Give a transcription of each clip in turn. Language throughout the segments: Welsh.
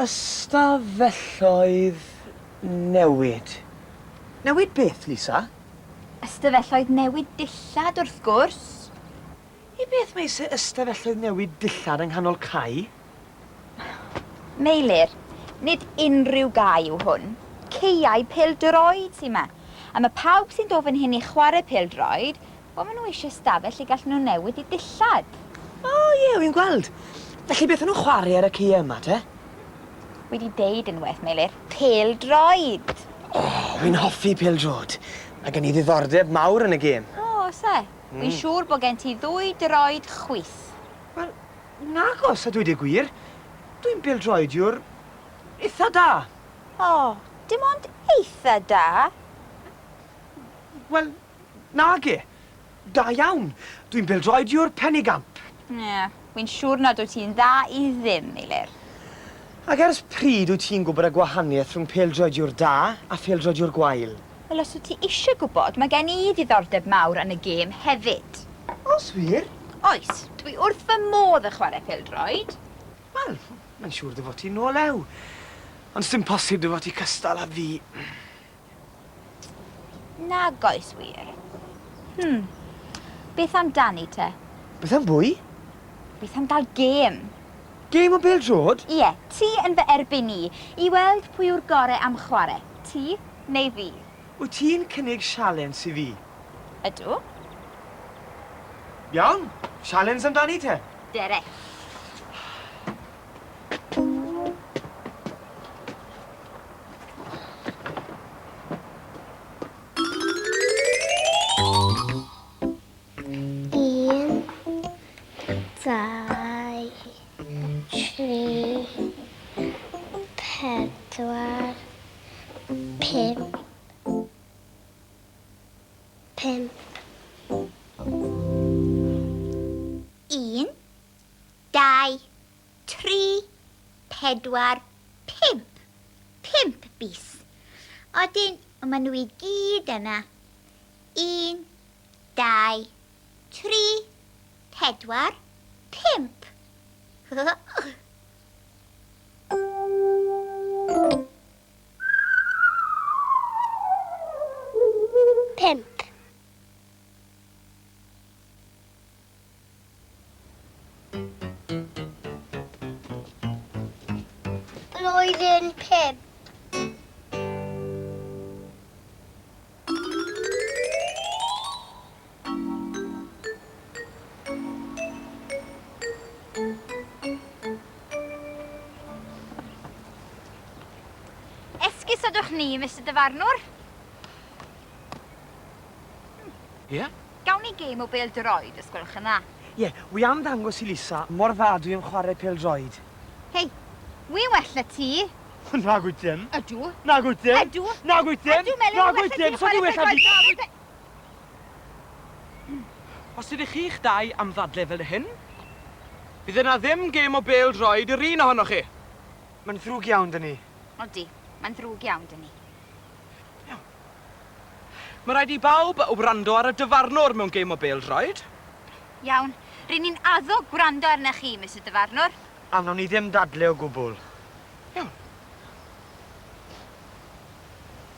Ystafelloedd newid. Newid beth, Lisa? Ystafelloedd newid dillad, wrth gwrs. I beth mae eisiau ystafelloedd newid dillad yng nghanol cae? Meilir, nid unrhyw gae yw hwn. Caeau pêl-droed sy 'ma. A mae pawb sy'n dod fan hyn i chwarae pêl-droed, wel, maen nhw eisiau stafell lle gallen nhw newid eu dillad. O ie, wi'n gweld. Felly beth o'n nhw'n chwarae ar y caeau yma te? Wi 'di deud unwaith, Meilir, pêl-droed! O, wi'n hoffi pêl-droed. Mae gen i ddiddordeb mawr yn y gêm. O, oes e? Wi'n siŵr bod gen ti ddwy droed chwith. Wel, nagos, a dweud y gwir. Dwi'n bêl-droediwr itha da. O, dim ond eitha da? Wel, nage. Da iawn. Dwi'n bêl-droediwr penigamp. Ie, wi'n siŵr nad wyt ti'n dda i ddim, Meilir. Ac ers pryd wyt ti'n gwybod y gwahaniaeth rhwng pêl-droediwr da a phêl-droediwr gwael? Wel, os wyt ti eisiau gwybod, mae gen i ddiddordeb mawr yn y gêm hefyd. Oes wir? Oes, dwi wrth fy modd yn chwarae pêl-droed. Wel, mae'n siŵr dy fod ti'n o lew. Ond sdim posib dy fod ti cystal â fi. Nagoes wir. Hmm. Beth amdani te? Beth am bwy? Beth am gael gêm? Gêm o bêl-droed? Ie, ti yn fy erbyn i, i weld pwy yw'r gore am chwarae, ti neu fi. Wyt ti'n cynnig sialens i fi? Ydw. Iawn, sialens amdani te. Dere. Un, dau, tri, pedwar, pump, pump. Un, dau, tri, pedwar, pump. Pump bys. Odyn, maen nhw i gyd yna. Un, dau, tri, pedwar, pump. Pump. Blwyddyn pump. Esgusodwch ni, Mister Dyfarnwr. Ie? Gawn ni gêm o bêl-droed, os gwelwch yn dda. Ie, wi am ddangos i Lisa mor dda dwi am chwarae pêl-droed. Hei, wi'n well na ti. Nag wyt ddim. Ydw. Nag wyt ddim. Ydw. Nag wyt ddim. Ydw, Melin, Nag wyt ddim. So di well na fi. Nag wyt... Os ydych chi'ch dau am ddadle fel hyn, fydd yna ddim gêm o bêl-droed i'r un ohonoch chi. Mae'n ddrwg iawn 'da ni. Odi, mae'n ddrwg iawn 'da ni. Iawn. Mae rhaid i bawb wrando ar y dyfarnwr mewn gêm o bêl-droed. Iawn. Ry'n ni'n addo gwrando arna chi, Mister Dyfarnwr. A wnawn ni ddim dadle o gwbl. Iawn.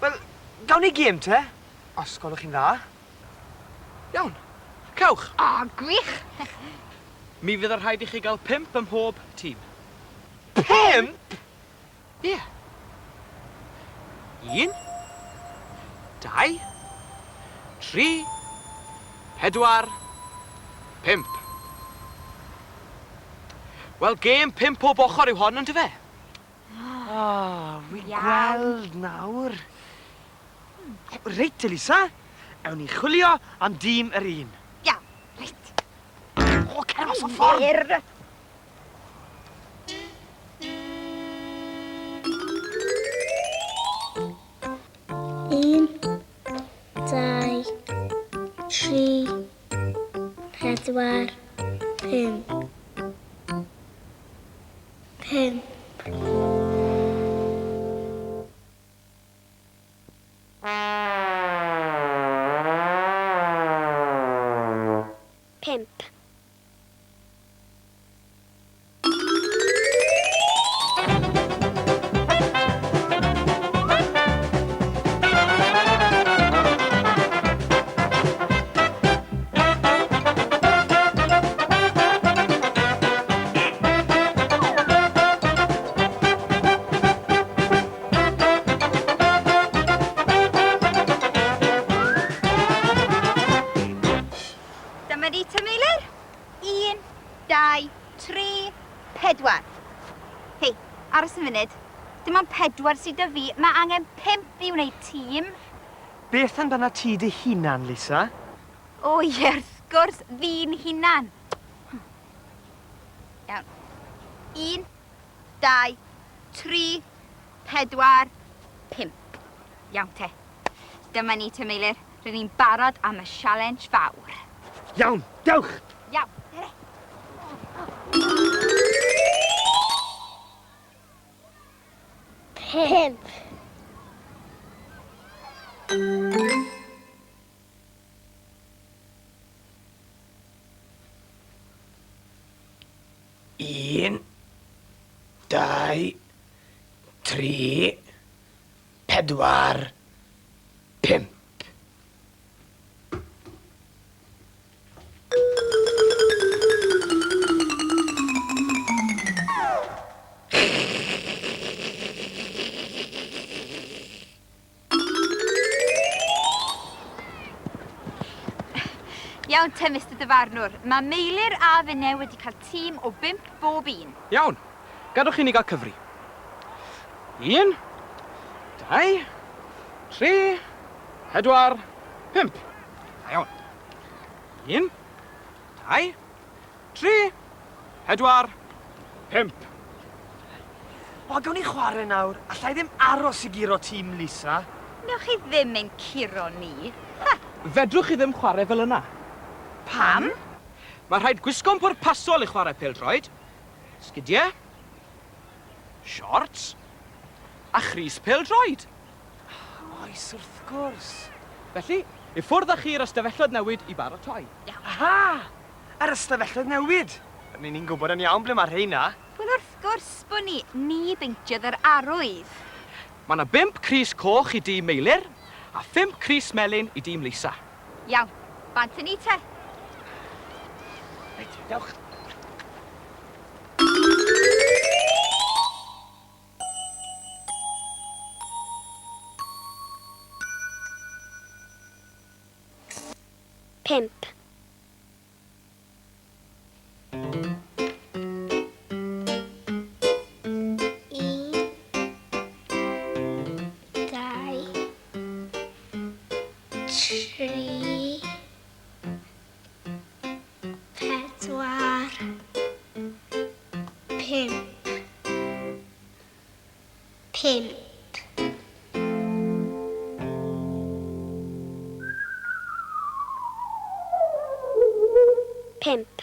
Wel, gawn ni gêm te? Os gwelwch chi'n dda. Iawn. Cewch. O, gwych! Mi fydd yn rhaid i chi gael pump ym mhob tîm. Pump?! Ie. Un, dau, tri, pedwar, pump. Wel, gêm pump pob ochr yw hon, yndyfe? O, wi'n gweld nawr. Reit, Elisa, ewn ni chwilio am dîm yr un. Iawn, reit. O, cer mas o ffordd! Un, dau, tri, pedwar, pump. Pump. Pump. Pedwar. Hei, aros yn funud. Dim ond pedwar sy 'da fi. Mae angen pump i wneud tîm. Beth amdanat ti dy hunan, Lisa? O ie, wrth gwrs, fi'n hunan. Iawn. Un, dau, tri, pedwar, pump. Iawn te. Dyma ni te, Meilir. Rydyn ni'n barod am y sialens fawr. Iawn, dewch! Iawn, dere. Pump. Un, dau, tri, pedwar, pump. Iawn te, Mister Dyfarnwr. Mae Meilir a finne wedi cael tîm o bump bob un. Iawn. Gadwch i ni gael cyfri. Un, dau, tri, pedwar, pump. Da iawn. Un, dau, tri, pedwar, pump. O, gawn ni chwarae nawr. Alla i ddim aros i guro tîm Lisa. Newch chi ddim ein curo ni. Ha! Fedrwch chi ddim chwarae fel yna. Pam? Mae rhaid gwisgo'n pwrpasol i chwarae pêl-droed. Sgidie, siorts, a chrys pêl-droed. Oes, wrth gwrs. Felly, i ffwrdd â chi i'r ystafelloedd newid i baratoi. Aha! Yr ystafelloedd newid! Ry'n ni'n gwybod yn iawn ble mae rheina. Wel, wrth gwrs bo ni. Ni beintiodd yr arwydd. Mae 'na bump crys coch i dîm Meilir a phump crys melyn i dîm Lisa. Iawn. Bant â ni te. Reit, dewch. Pump. Un, dau, tri, pedwar, pump. Pump. Pump.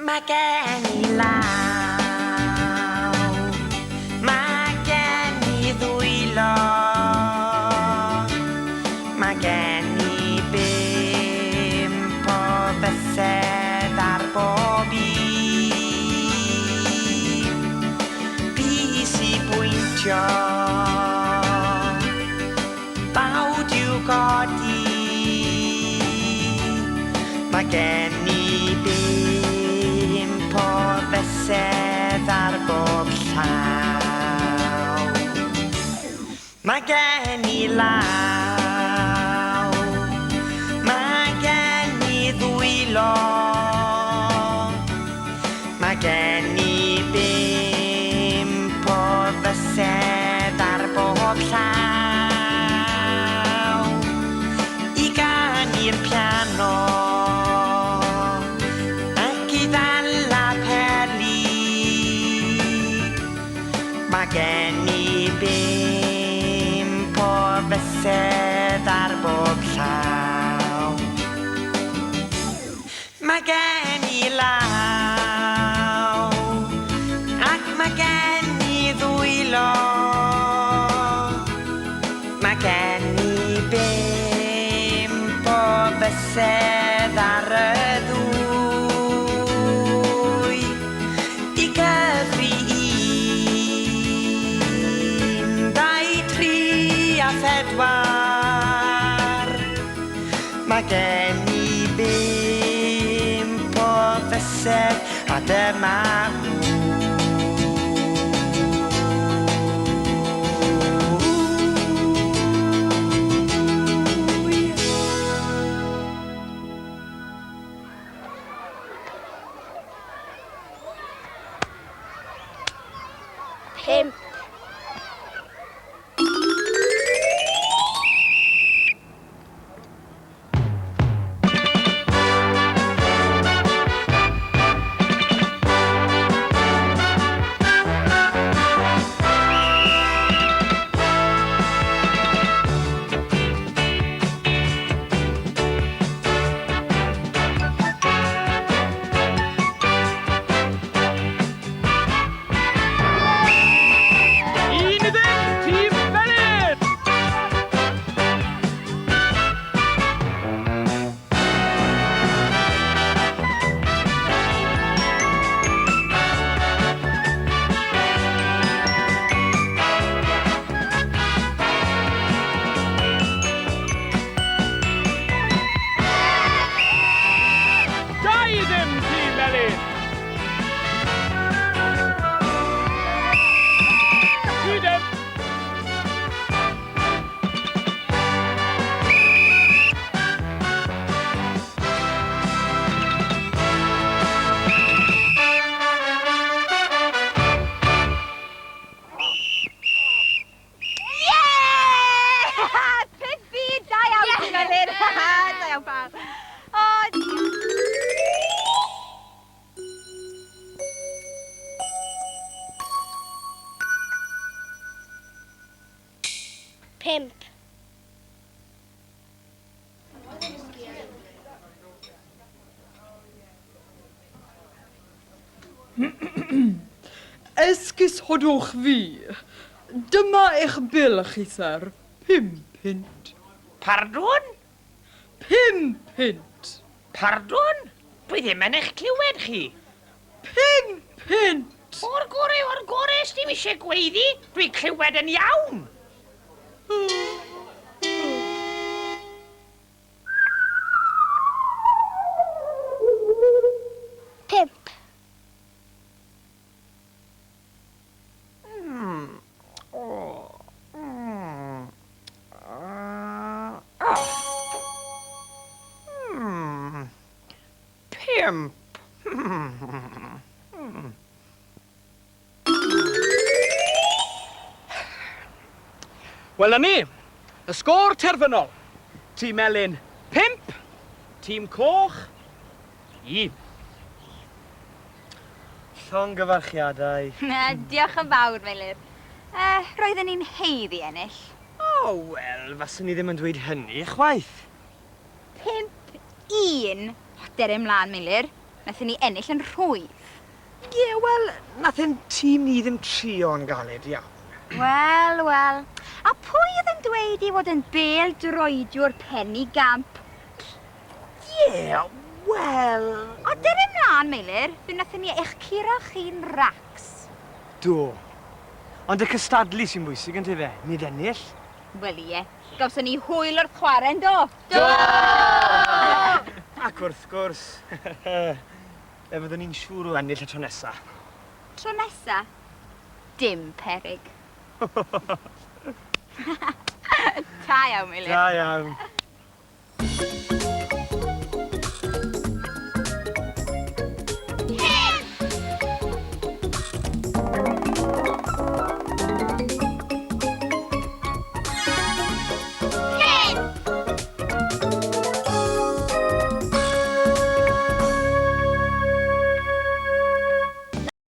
Mae gen i law, mae gen i ddwylo, mae gen i bump o fysedd ar bob un. Bys i bwyntio, bawd i'w godi. Mae gen i bump o fysedd ar bob llaw. Mae gen i law, mae gen i ddwylo, mae gen i bump o fysedd ar bob llaw. I ganu'r piano ac i ddala peli, mae gen i bump o fysedd ar bob llaw. Mae gen i law ac mae gen i ddwylo, mae gen i bump o fysedd ar y ddwy. I gyfri un, dau, tri a phedwar, mae gen i bump o fysedd a dyma nhw. 5. Un i ddim, tîm Melyn! Dau i ddim, tîm Melyn! Tri dim! Yeah! 5 un, da iawn, yeah. Melyn. Da iawn, pawb. O, diolch. 5. Esgusodwch fi. Dyma eich bil chi, syr. 5 punt. Pardwn? 5 punt. Pardwn? Dwi ddim yn eich clywed chi. 5 punt. O'r gore, o'r gore, sdim eisiau gweiddi. Dwi'n clywed yn iawn. 5. 5. Wel, na ni. Y sgôr terfynol. Tîm Melyn, 5. Tîm Coch, 1. Llongyfarchiadau. Na, diolch yn fawr, Meilir. Roedden ni'n haeddu ennill. O, wel, faswn i ddim yn dweud hynny, chwaith. 5-1. O, dere ymlaen, Meilir. Nathon ni ennill yn rhwydd. Ie, wel, nath ein tîm ni ddim trio'n galed iawn. Wel, wel. A pwy oedd yn dweud i fod yn bêl droediwr penigamp? Ie, wel... O, dere ymlaen, Meilir. Fe nathon ni eich curo chi'n racs. Do. Ond y cystadlu sy'n bwysig, yntyfe? Nid ennill. Wel, ie. Gawson ni hwyl wrth chwarae, yndo? Do! Ac wrth gwrs, fe fyddwn ni'n siŵr o ennill y tro nesa. Tro nesa? Dim peryg. Da iawn, Meilir. Da iawn.